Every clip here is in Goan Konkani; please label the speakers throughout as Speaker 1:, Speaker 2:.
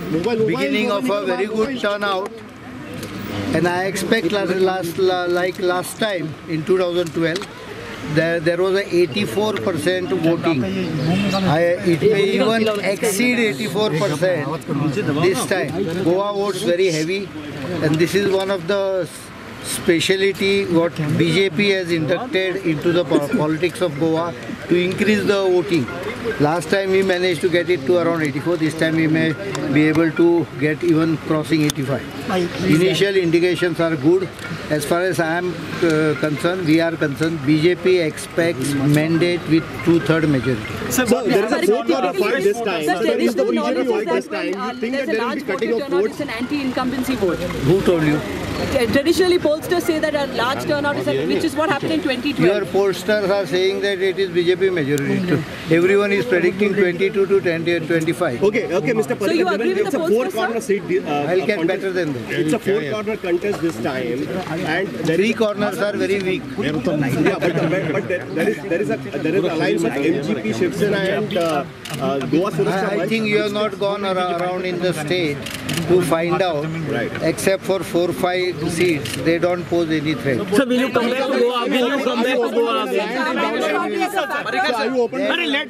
Speaker 1: beginning of a very good turnout, and I expect like last time in 2012, there was a 84% voting. It may even exceed 84% this time. Goa votes very heavy, and this is one of the speciality what BJP has inducted into the politics of Goa to increase the voting. Last time we managed to get it to around 84, this time we may be able to get even crossing 85. Initial indications are good. As far as I am concerned, we are concerned, BJP expects mandate with 2/3 majority.
Speaker 2: Sir, there is a four-corner fight this time. Sir, there is the BJP fight this time. You think that there will be cutting of votes?
Speaker 3: It's an anti-incumbency vote.
Speaker 1: Who told you?
Speaker 3: Traditionally, pollsters say that a large turnout is, which is what happened in 2012.
Speaker 1: Your pollsters are saying that it is BJP majority. Everyone is predicting 22 to 20, 25.
Speaker 2: Okay, okay, Mr. Parrikar.
Speaker 3: So you agree with the pollsters,
Speaker 2: four-corner seat.
Speaker 1: I'll get better than that.
Speaker 2: It's a four-corner contest this time, and
Speaker 1: three corners are very weak.
Speaker 2: Yeah, but there is an alliance of MGP, Shiv Sena, and Goa Suraksha.
Speaker 1: I think you have not gone around in the state to find out,
Speaker 2: right?
Speaker 1: Except for 4 or 5 seats, they don't pose any threat.
Speaker 4: Sir, will you come back to Goa? Will you come back to Goa?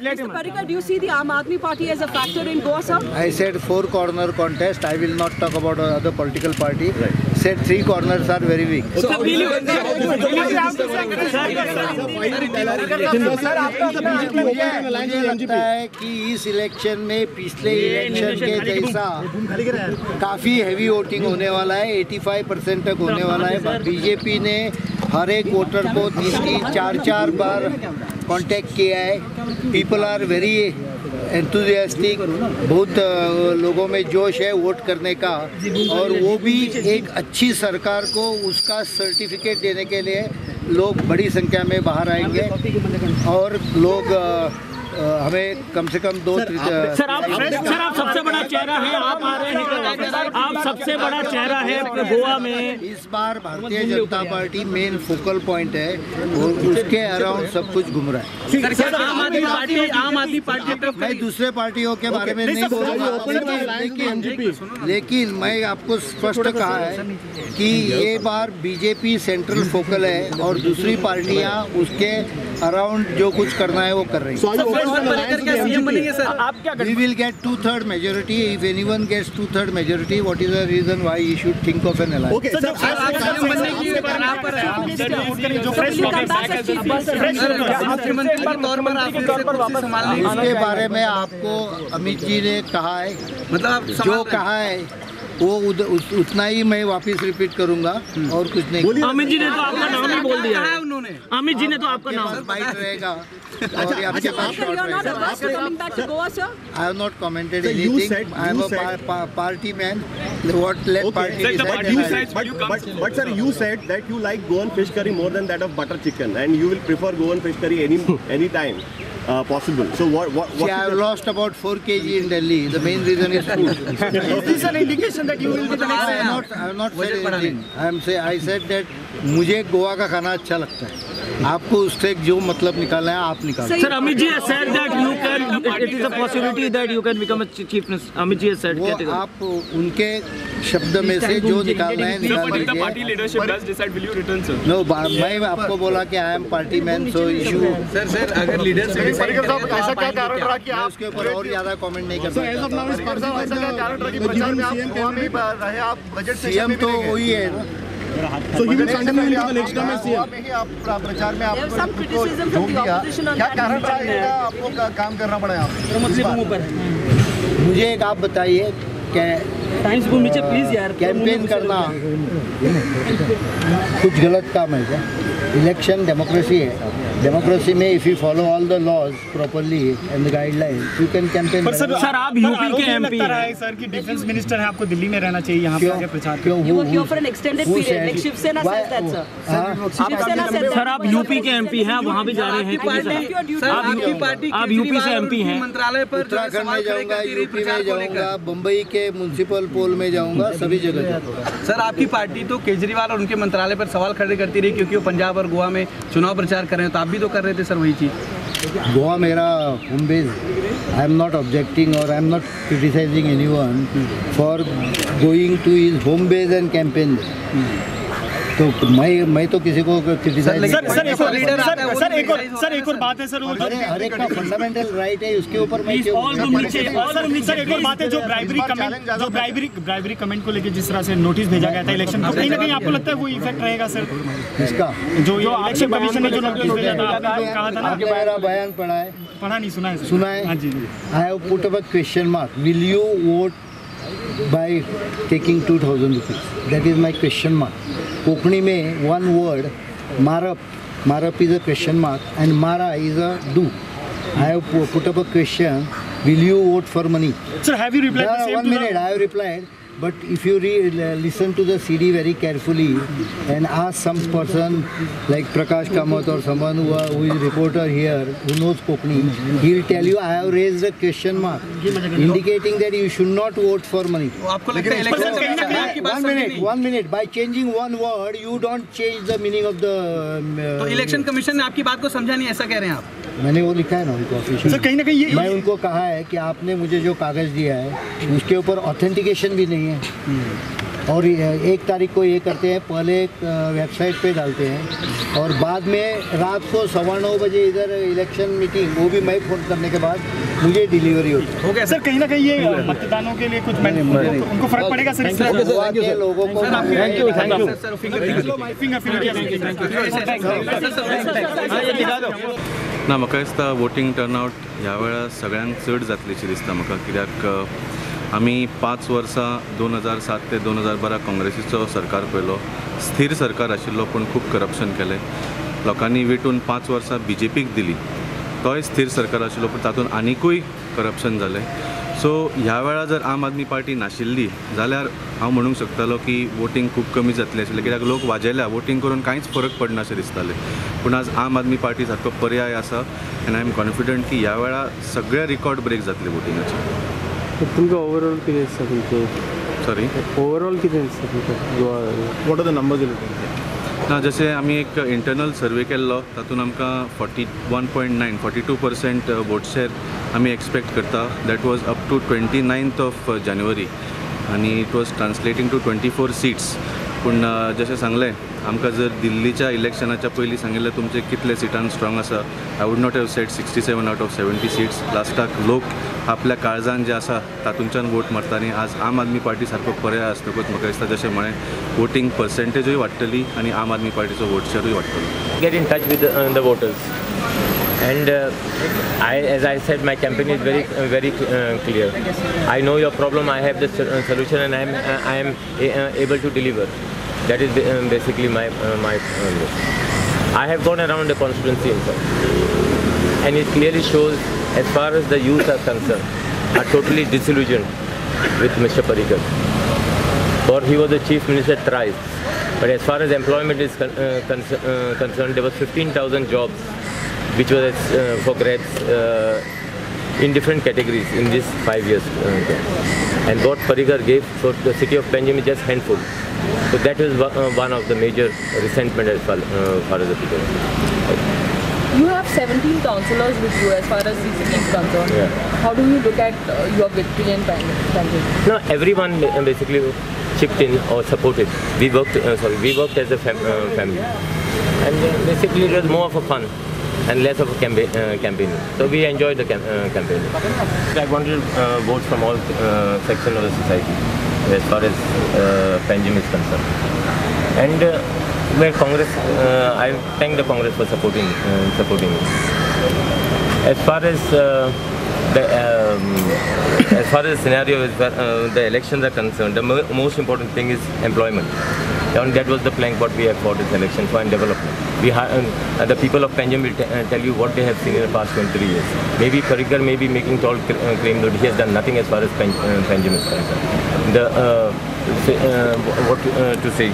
Speaker 3: Mr. Parrikar, do you see the Aam Aadmi Party as a factor in Goa, sir?
Speaker 1: I said four-corner contest. I will not talk about other political party. Right. Said three corners are very weak.
Speaker 4: So, will you?
Speaker 1: मुझे लगता है कि इस इलेक्शन में पिछले इलेक्शन के जैसा काफ़ी हैवी वोटिंग होने वाला है, 85% तक होने वाला है। बीजेपी ने हर एक वोटर को 3-3, 4-4 बार कांटेक्ट किया है। पीपल are very enthusiastic, बहुत लोगों में जोश है वोट करने का, और वो भी एक अच्छी सरकार को उसका सर्टिफिकेट देने के लिए लोग बड़ी संख्या में बाहर आएंगे और लोग हमें कम से कम 2
Speaker 4: सर आप सबसे बड़ा चेहरा है, आप आ रहे हैं, आप सबसे बड़ा चेहरा है गोवा में।
Speaker 1: इस बार Bharatiya Janata Party main focal point है और उसके अराउंड सब कुछ घूम रहा है।
Speaker 4: सर, आम आदमी पार्टी
Speaker 1: मैं दूसरे पार्टियों के बारे में नहीं बोल रहा, लेकिन मैं आपको स्पष्ट कहा है कि ये बार बीजेपी सेंट्रल फोकल है और दूसरी पार्टियाँ उसके अराउंड जो कुछ करना है वो कर रही है। We will get 2/3 majority. If anyone gets 2/3 majority, what is the reason why he should think of an alliance?
Speaker 2: Okay, sir,
Speaker 1: इसके बारे में आपको अमित जी ने कहा है, मतलब जो कहा है वो उतना ही मैं वापस रिपीट करूंगा और कुछ नहीं।
Speaker 4: अमित जी ने तो आपका नाम ही बोल दिया है उन्होंने। अमित जी ने तो आपका नाम
Speaker 1: बाइट रहेगा और आपके पास शॉर्ट रहेगा। I have not commented anything. I am a party man. What let party decide.
Speaker 2: But sir, you said that you like Goan fish curry more than that of butter chicken, and you will prefer Goan fish curry any time possible. So what
Speaker 1: See, I have lost about 4 kg in Delhi. The main reason is food.
Speaker 5: Is this an indication that you will be the next?
Speaker 1: I have not said anything. I said that मुझे गोवा का खाना अच्छा लगता है। आपको उससे जो मतलब निकालना है आप निकालो।
Speaker 4: Sir, Amit ji has said that you can, it is a possibility that you can become a chief minister. Amit ji has said.
Speaker 1: वो आप उनके शब्द में से जो निकालना है निकाल लीजिए।
Speaker 6: Party leadership does decide, will you return, sir?
Speaker 1: No, मैं आपको बोला कि I am party man, so issue.
Speaker 7: Sir, अगर लीडरशिप
Speaker 5: ऐसा क्या कारण रहा कि आप
Speaker 1: उसके ऊपर और ज्यादा कमेंट नहीं कर सकते?
Speaker 5: ऐसा क्या कारण रहा कि प्रचार में आप गोवा में रहे, आप बजट
Speaker 1: सीएम तो वही है ना।
Speaker 2: So he will continue into the next term as CM.
Speaker 5: में ही आप प्रचार में आप क्या कारण रहा आपको काम करना पड़ा यहाँ?
Speaker 1: मुझे एक आप बताइए
Speaker 4: टाइम्स को नीचे प्लीज यार,
Speaker 1: कैंपेन करना कुछ गलत काम है क्या? इलेक्शन डेमोक्रेसी है, डेमोक्रेसी में if you follow all the laws properly and the guidelines you can campaign.
Speaker 4: Sir, आप यूपी के एमपी हैं
Speaker 8: सर, कि डिफेंस मिनिस्टर हैं, आपको दिल्ली में रहना चाहिए, यहाँ पे आके प्रचार
Speaker 1: क्यों?
Speaker 3: You were here for an extended period, like Shiv Sena says that, sir.
Speaker 4: Sir, आप यूपी के एमपी हैं, वहाँ भी जा रहे हैं। आप यूपी से एमपी हैं।
Speaker 7: मंत्रालय पर
Speaker 1: उत्तराखंड में जाऊंगा, यूपी में जाऊंगा, मुंबई के म्युनिसिपल पोल में जाऊंगा, सभी जगह जाऊंगा।
Speaker 7: सर, आपकी पार्टी तो केजरीवाल और उनके मंत्रालय पर सवाल खड़े करती रही क्योंकि वो पंजाब और गोवा में चुनाव प्रचार कर रहे हैं, तो आप भी तो कर रहे थे सर वही चीज।
Speaker 1: गोवा मेरा home base. I am not objecting Aur I am not criticising anyone for going to his home base and campaign. तो मैं तो किसी को क्रिटिसाइज।
Speaker 8: सर एक और बात है सर,
Speaker 1: हर एक का फंडामेंटल राइट है, उसके ऊपर मैं
Speaker 8: सर एक और बात है, जो ब्राइबरी कमेंट को लेकर जिस तरह से नोटिस भेजा गया था इलेक्शन को, कहीं ना कहीं आपको लगता है वो इफेक्ट रहेगा सर
Speaker 1: इसका?
Speaker 8: जो इलेक्शन कमीशन ने जो नोटिस भेजा था, कहा था ना,
Speaker 1: मेरा बयान पढ़ा है?
Speaker 8: पढ़ा नहीं, सुना है।
Speaker 1: सुना है, हाँ जी। I have put up a question mark, will you vote by taking 2000 rupees? That is my question mark. Konkani में one word मारप, मारप is a question mark and Mara is a do. I have put up a question, will you vote for money?
Speaker 8: Sir, have you replied the same?
Speaker 1: 1 minute, I have replied. But if you listen to the CD very carefully and ask some person like Prakash Kamath or someone who is reporter here who knows Konkani, he will tell you I have raised a question mark indicating that you should not vote for money. One minute. By changing one word, you don't change the meaning of the.
Speaker 7: तो इलेक्शन कमीशन ने आपकी बात को समझा नहीं, ऐसा कह रहे हैं आप?
Speaker 1: मैंने वो लिखा है ना उनको ऑफिशियल।
Speaker 8: सर कहीं ना कहीं
Speaker 1: मैं उनको कहा है कि आपने मुझे जो कागज़ दिया है उसके ऊपर ऑथेंटिकेशन भी नहीं है, और 1 तारीख को ये करते हैं, पहले वेबसाइट पे डालते हैं और बाद में रात को 9:15 बजे इधर इलेक्शन मीटिंग, वो भी मैं फ़ोन करने के बाद मुझे डिलीवरी होती है।
Speaker 8: हो गया सर, कहीं ना कहीं ये मतदानों के लिए कुछ उनको फर्क पड़ेगा सर?
Speaker 1: गोवा के लोगों को
Speaker 7: thank you thank you.
Speaker 9: ना म्हाका दिसता वोटींग टर्नआउट ह्या वेळार सगळ्यांक चड जातलीशी दिसता म्हाका, कित्याक आमी 5 वर्सां 2007 ते 2012 काँग्रेसीचो सरकार पळयलो, स्थिर सरकार आशिल्लो पूण खूब करप्शन केलें लोकांनी, विटून 5 वर्सां बीजेपीक दिली, तोय स्थिर सरकार आशिल्लो पूण तातूंत आनिकूय करप्शन जालें. सो ह्या वेळार जर आम आदमी पार्टी नाशिल्ली जाल्यार हांव म्हणूंक शकतालो की वोटींग खूब कमी जातलें आशिल्लें, कित्याक लोक वाजेल्या, वोटींग करून कांयच फरक पडना अशें दिसतालें. पूण आज आम आदमी पार्टी सारको पर्याय आसा आनी I am confident की ह्या वेळार सगळे रिकॉर्ड ब्रेक जातले वोटिंगाचे.
Speaker 6: तुमकां ओवरऑल कितें दिसता तुमचें?
Speaker 9: सॉरी,
Speaker 6: ओवरऑल कितें दिसता तुमकां Goa?
Speaker 5: What are the numbers?
Speaker 9: ना, जशें आमी एक इंटरनल सर्वे केल्लो तातूंत आमकां 41.9 42% वोट शेर आमी एक्सपेक्ट करता. That was up to 29th of January आनी it was translating to 24 seats. पूण जशें सांगलें, आमकां जर दिल्लीच्या इलेक्शनाच्या पयलीं सांगिल्लें तुमचे कितले सिटान स्ट्रॉंग आसा, I would not have said 67 out of 70 seats. लास्टाक लोक आपल्या काळजान जे आसा तातूंच्यान वोट मारता आनी आज आम आदमी पार्टी सारको पर्याय आसतकूच म्हाका दिसता जशें म्हळें वोटींग पर्सेंटेजूय वाडटली आनी आम आदमी पार्टीचो वोट शेरूय वाडटलो.
Speaker 10: Get in touch with the voters and as I said, my campaign is very very clear. I know your problem, I have the solution and I am able to deliver. That is basically my I have gone around the constituency in fact, and it clearly shows as far as the youth are concerned, are totally disillusioned with Mr. Parrikar. For he was the chief minister thrice, but as far as employment is concerned, there was 15,000 jobs which was for grabs in different categories in this 5 years. And what Parrikar gave for the city of Panjim is just handful. So that is one of the major resentment as far as the people.
Speaker 11: You have 17 councillors with you as far as the city is concerned.
Speaker 10: Yeah.
Speaker 11: How do you look at your victory in Panjim?
Speaker 10: No, everyone basically chipped in or supported. We worked, we worked as a family, and basically it was more of a fun and less of a campaign. So we enjoyed the campaign. I wanted votes from all sections of the society as far as Panjim is concerned. And where Congress, I thank the Congress for supporting me. As far as the scenario is, the elections are concerned, the most important thing is employment. And that was the plank what we have for this election for and development. We the people of Panjim will tell you what they have seen in the past 23 years. Maybe Parrikar may be making tall claim that he has done nothing as far as Panjim is concerned. The say, what to say.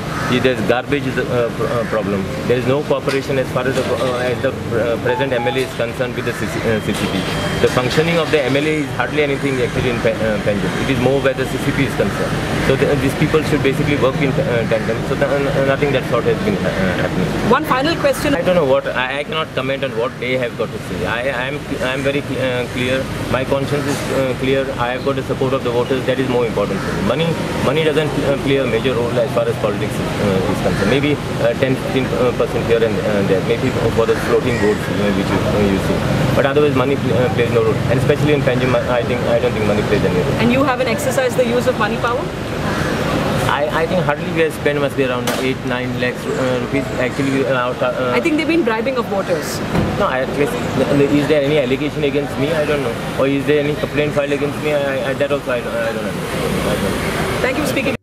Speaker 10: There's garbage is a problem. There is no cooperation as far as the present MLA is concerned with the CCP. The functioning of the MLA is hardly anything actually in Panjim. It is more where the CCP is concerned. So these people should basically work in tandem. So nothing that sort has been happening.
Speaker 3: One final question.
Speaker 10: I don't know what I cannot comment on what they have got to say. I am very clear. My conscience is clear. I have got the support of the voters. That is more important for me. Money doesn't play a major role as far as politics is concerned. Maybe 10-15% here and there. Maybe for the floating votes which you see. But otherwise, money plays no role. And especially in Panjim, I don't think money plays any role.
Speaker 3: And you haven't exercised the use of money power?
Speaker 10: I think hardly we have spent must be around 8-9 lakhs rupees. Actually,
Speaker 3: I think they've been bribing of voters.
Speaker 10: No, at least, is there any allegation against me? I don't know. Or is there any complaint filed against me? That also I don't know.
Speaker 3: Thank you for speaking.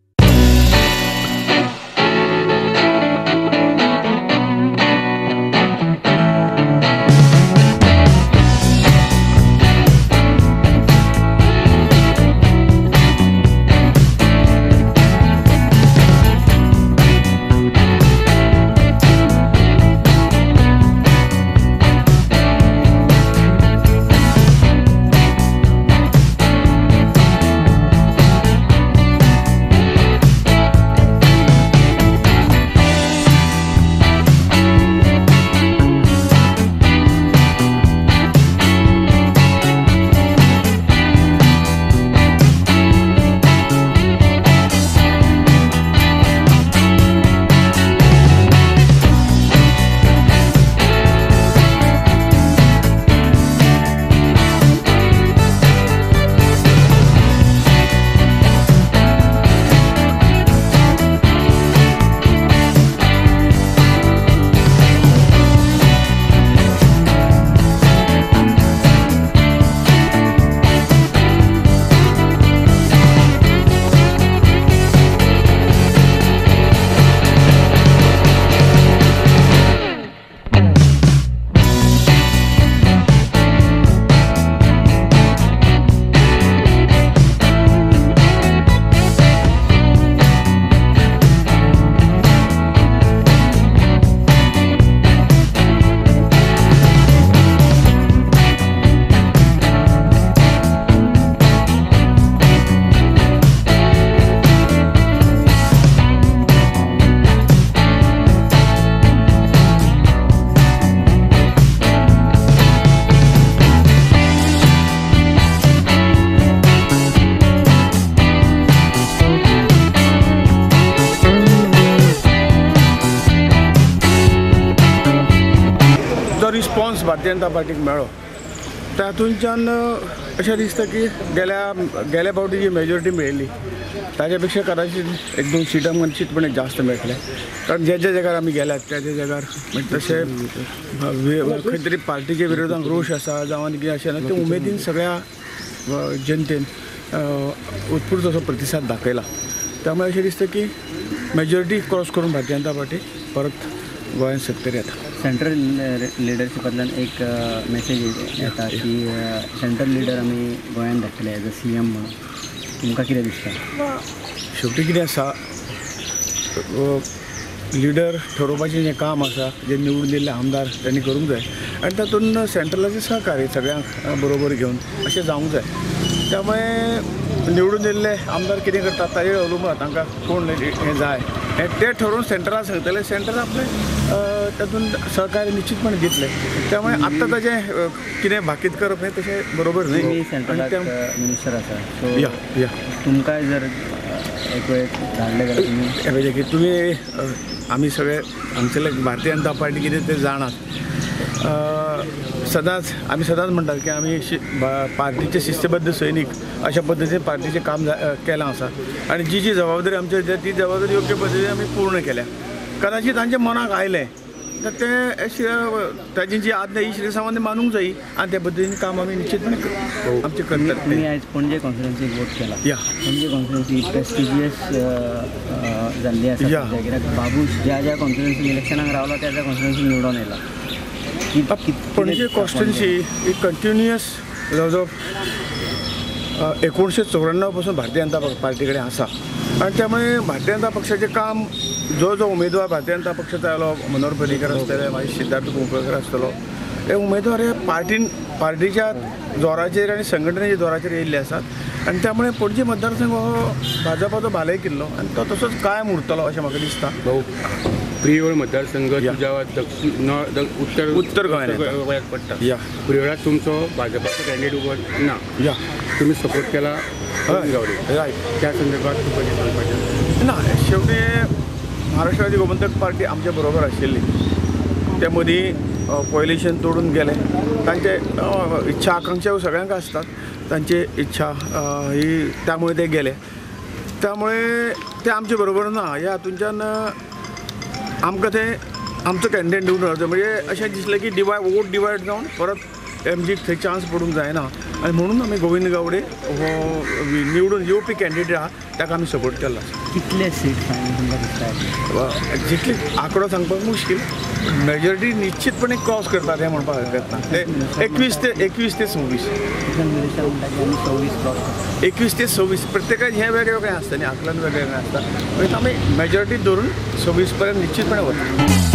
Speaker 12: Response Bharatiya Janata पार्टीक मेळ्ळो तातूंतल्यान अशें दिसता की गेल्या फावटी जी मेजॉरिटी मेळिल्ली ताजे पेक्षा कदाचित एक दोन सिटां निश्चितपणे जास्त मेळटले, कारण ज्या ज्या जाग्यार आमी गेल्यात त्या त्या जाग्यार म्हणजे तशें खंय तरी पार्टीच्या विरोधान रोश आसा जावं आनी कितें अशें ना, ते उमेदीन सगळ्या जनतेन उत्स्फूर्त असो प्रतिसाद दाखयला. त्यामुळे अशें दिसता की मेजॉरिटी क्रॉस करून भारतीय जनता पार्टी परत गोंयांत सत्तेर येता.
Speaker 6: सेंट्रल लिडरशिपांतल्यान एक मेसेज येता की सेंट्रल लिडर आमी गोंयांत धाडटले एज अ सी एम म्हणून, तुमकां कितें दिसता?
Speaker 12: शेवटी कितें आसा, लिडर ठरोवपाचें जें काम आसा जे निवडून दिल्ले आमदार तांणी करूंक जाय आनी तातूंत सेंट्रलाचें सहकार्य सगळ्यांक बरोबर घेवन अशें जावंक जाय. त्यामुळे निवडून दिल्ले आमदार कितें करतात ताजेर अवलंबून तांकां कोण हें जाय हें ते ठरोवन सेंट्रलाक सांगतले, सेंट्रल आपलें तातूंत सहकार्य निश्चितपणे दितले. त्यामुळे आत्तां ताजें कितें भाकीत करप हें तशें बरोबर न्हय.
Speaker 6: सेंट्रलाक मिनिस्टर आसा, सो
Speaker 12: या या
Speaker 6: तुमकां जर एक वेळ धाडलें जाल्यार तुमी
Speaker 12: की तुमी आमी सगळे हांगसरले भारतीय जनता पार्टी कितें तें जाणात. सदांच आमी सदांच म्हणटात की आमी पार्टीचे शिस्तबद्ध सैनीक अशा पद्दतीन पार्टीचें काम केलां आसा आनी जी जी जबाबदारी आमची आसा ती जबाबदारी योग्य पद्दतीन आमी पूर्ण केल्या. कदाचित तांच्या मनाक आयलें तर तें ताजी जी आज्ञा ही श्रीसामान्य मानूंक जायी आनी त्या पद्दतीन काम आमी निश्चितपणे आमचें करतात.
Speaker 6: तुमी आयज पणजे कॉन्स्टिट्युएन्सीक वोट केला.
Speaker 12: या
Speaker 6: पणजे कॉन्स्टिट्युएन्सी प्रेस्टिजियस जाल्ली आसा, कित्याक बाबूश ज्या ज्या कॉन्स्टिट्युएन्सीन इलेक्शनाक रावला त्या त्या कॉन्स्टिट्युएन्सीन निवडून येयला.
Speaker 12: पणजे कॉन्स्टिट्युएन्सी ही कंटिन्युअस जवळ जवळ 1994 पासून भारतीय जनता पार्टी कडेन आसा आनी त्यामुळे भारतीय जनता पक्षाचें काम जो जो उमेदवार भारतीय जनता पक्षाचो आयलो, मनोहर पर्रीकर आसतले, मागीर सिद्धार्थ कुंकळकर आसतलो, हे उमेदवार हे पार्टीच्या जोराचेर आनी संघटनेच्या जोराचेर येयल्ले आसात आनी त्यामुळे पणजी मतदारसंघ हो भाजपाचो भाले किल्लो आनी तो तसोच कायम उरतलो अशें म्हाका दिसता.
Speaker 13: भाऊ, प्रियोळ मतदारसंघ तुज्या दक्षिण उत्तर
Speaker 12: उत्तर गोंयांत
Speaker 13: पडटा. प्रियोळांत तुमचो भाजपाचो कॅन्डिडेट उबो ना, तुमी सपोर्ट केला गावडे,
Speaker 12: रायट,
Speaker 13: त्या संदर्भात तुका कितें सांगपाचें?
Speaker 12: ना, शेवटी महाराष्ट्रवादी गोमंतक पार्टी आमच्या बरोबर आशिल्ली, त्या मदीं कोएलिशन तोडून गेले. तांचे इच्छा आकांक्षा सगळ्यांक आसतात, तांची इच्छा ही त्यामुळे ते गेले, त्यामुळे ते आमचे बरोबर ना. ह्या हातूंच्यान आमकां ते आमचो कॅन्डिडेट दिवन रावता म्हणजे अशें दिसलें की वोट डिवायड जावन परत एमजीक थंय चान्स पडूंक जायना आनी म्हणून आमी गोविंद गावडे हो निवडून येवपी कॅन्डिडेट आहा ताका आमी सपोर्ट केला.
Speaker 6: कितले सीट तुमकां दिसता?
Speaker 12: जितली आंकडो सांगपाक मुश्कील, मेजॉरिटी निश्चितपणे क्रॉस करतात हें म्हणपाक हरकत ना. ते 21 ते 26, 21 ते 26 प्रत्येकाचें हें वेगळें वेगळें आसता न्ही, आकलन वेगळें वेगळें आसता, आमी मेजॉरिटी धरून 26 पर्यंत निश्चितपणे वता.